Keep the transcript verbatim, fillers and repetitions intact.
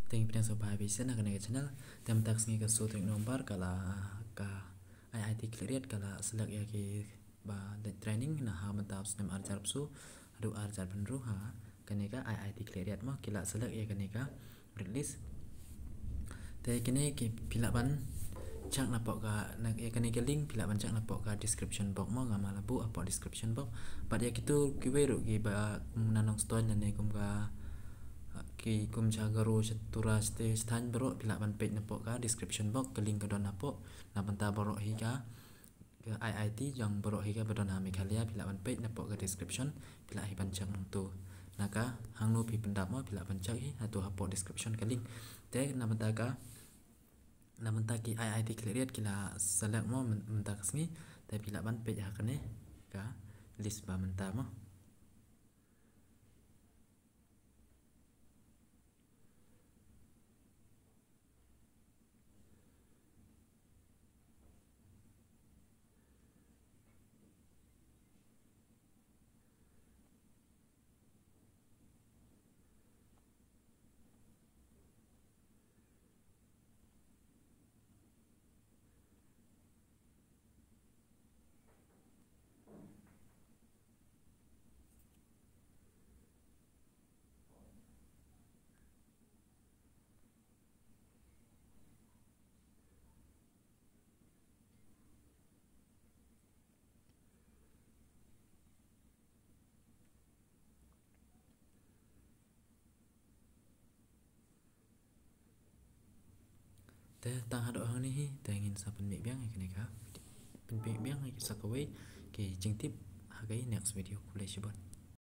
Te ngi pdiang sngewbha ïa phi sha kane ka channel. Te mynta ka sngi ka soo tarik November ka la ka I I T Khliehriat ka la select ïa ki ba leit training na ha mynta u snem ar hajar arphew soo haduh ar hajar arphew hynriew ha kane ka I I T Khliehriat mo, ki la select ïa kane ka merit list. Te kine ki phi lah ban check na poh ka, na, ïa kane ka link phi lah ban check na poh ka description box mo, nga ma la buh ha poh description box. Bad ïa kito kiwei ruh ki ba kum na Nongstoiñ lane kum ka, ki kum sha Garo, sha Tura, sha Thaiñ baroh phi lah ban peit na poh ka description box, ka link ka don hapoh. Na bynta baroh hi ka ka I I T jong baroh hi ka ba don ha Meghalaya phi lah ban peit na poh ka description, phi lah hi ban check nangto. Na ka hangno phi pyndap mo phi lah ban check hi hato hapoh description ka link. Te na bynta ka, na bynta ki I I T Khliehriat ki la select mo myn-, mynta ka sngi, te phi lah ban peit ha kane ka list ba mynta mo. Te tang haduh hangne hi, te ngin sa pynmih biang ïa kane ka, pynmih biang ïa ki sa kawei ki jingtip ha ka next video. Khublei shibun.